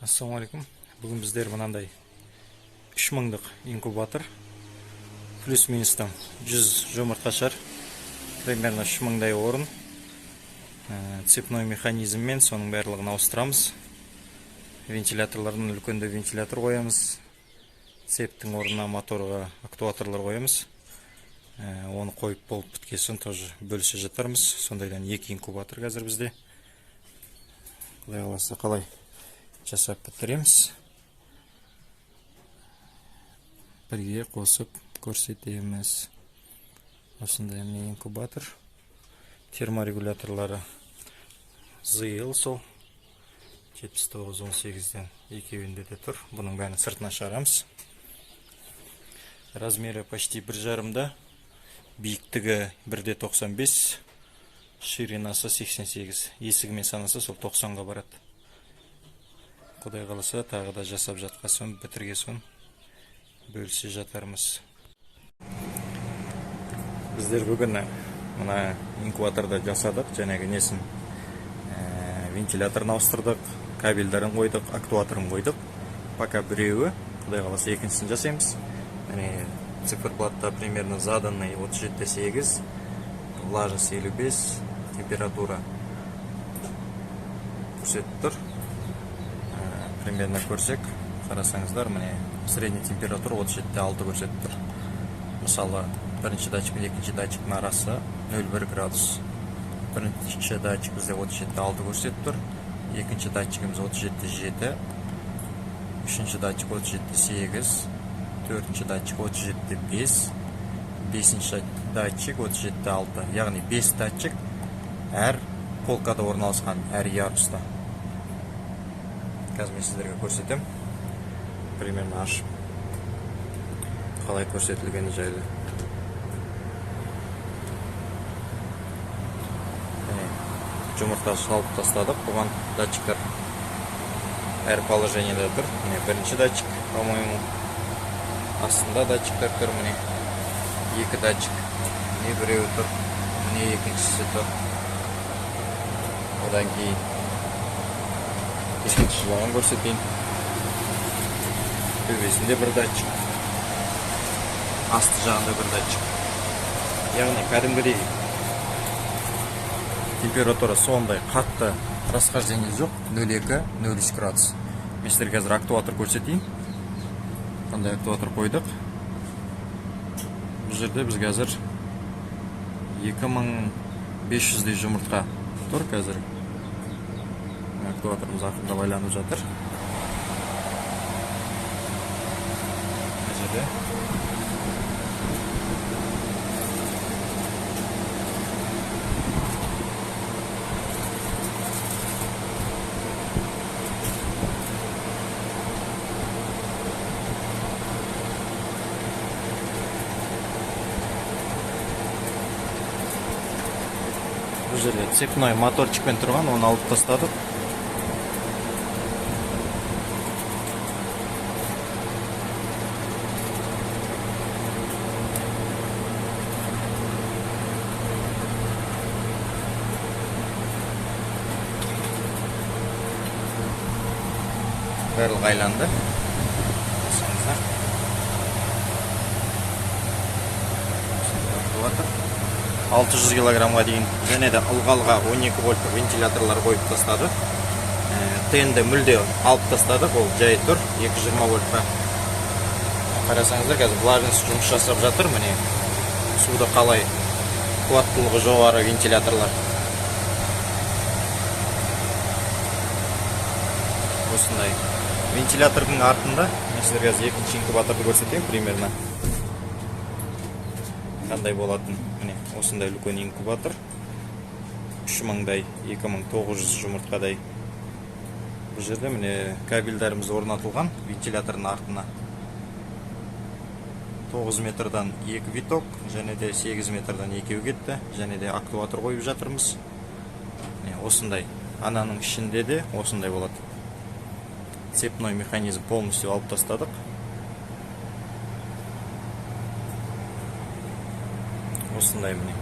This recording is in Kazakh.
Ассалаумағалейкум. Бүгін біздер мынандай 3000-дық инкубатор, плюс минустан 100 жұмыртқа шығар, примерно 3000-дай орын. Цепной механизммен соның барлығын ауыстырамыз. Вентиляторлардан үлкенді вентилятор қоямыз. Цептің орнына моторға актуаторлар қоямыз. Оны қойып болып біткен соң тоже бөлісе жатармыз. Сондайдан екі инкубатор қазір бізде. Құдай қаласа, қалай жасап бітіреміз, бірге қосып көрсетеміз. Осындай, міне, инкубатор терморегуляторлары ЗИЛ, сол 7918-ден екеуінде де тұр. Бұның бәрін сыртына шығарамыз. Размері почти 1,5-да, биіктігі 1,95, ширинасы 88, есігімен санаса, сол 90-ға барады. Құдай қаласа, тағы да жасап жатқан соң, бітірген соң бөлісе жатармыз. Біздер бүгін мына инкубаторда жасадық, жаңағы несін, вентиляторын ауыстырдық, кабельдерін қойдық, актуаторын қойдық. Пока біреуі, құдай қаласа, екіншісін жасаймыз. Міне, циферблатта примерно заданный 37,8, влажность 55, температура көрсетіп тұр. Примерно көрсек, қарасаңыздар, міне, средний температура 37,6 көрсетіп тұр. Мысалы, бірінші датчик пен екінші датчиктің арасы 0,1 градус. Бірінші датчик бізде 37,6 көрсетіп тұр, екінші датчигіміз 37,7, үшінші датчик 37,8, төртінші датчик 37,5, бесінші датчик 37,6. Яғни 5 датчик әр полкада орналасқан, әр яруста. Қазір мен сіздерге көрсетемін примерно ашып, қалай көрсетілгені жайлы. Міне, жұмыртқа салып тастадық. Бұған датчиктер әр положениеде тұр. Міне, бірінші датчик, по моему, астында датчиктер тұр. Міне, екі датчик, міне, біреуі тұр, міне, екіншісі тұр. Одан кейін екінші жағын көрсетейін. Төбесінде бір датчик, асты жағында бір датчик. Яғни кәдімгідей температура сондай қатты расхождение жоқ, 0,2, 0,3 градус. Мен сіздерге қазір актуатор көрсетейін, қандай актуатор қойдық. Бұл жерде біз қазір 2500-дей жұмыртқа тұр. Қазір актуаторымыз ақырындап айланып жатыр. Мына жерде бұл жерде цепной моторчикпен тұрған, оны алып тастадық. Барлығы айланды, қарасаңыздар. Актуатор 600 килограммға дейін. Және де ылғалға 12 вольттық вентиляторлар қойып тастадық. ТН-ді мүлде алып тастадық, ол жай тұр 220 вольтқа. Қарасаңыздар, қазір влажность жұмыс жасап жатыр. Міне, суды қалай қуаттылығы жоғары вентиляторлар. Осындай вентилятордың артында. Мен сіздерге қазір екінші инкубаторды көрсетейін, примерно қандай болатын. Міне, осындай үлкен инкубатор, 3000-дай, 2900 жұмыртқадай. Бұл жерде, міне, кабельдеріміз орнатылған вентилятордың артына. 9 метрдан екі виток және де 8 метрдан екеу кетті. Және де актуатор қойып жатырмыз. Міне, осындай. Ананың ішінде де осындай болады. Цепной механизм полностью алып тастадық. Осындай, міне.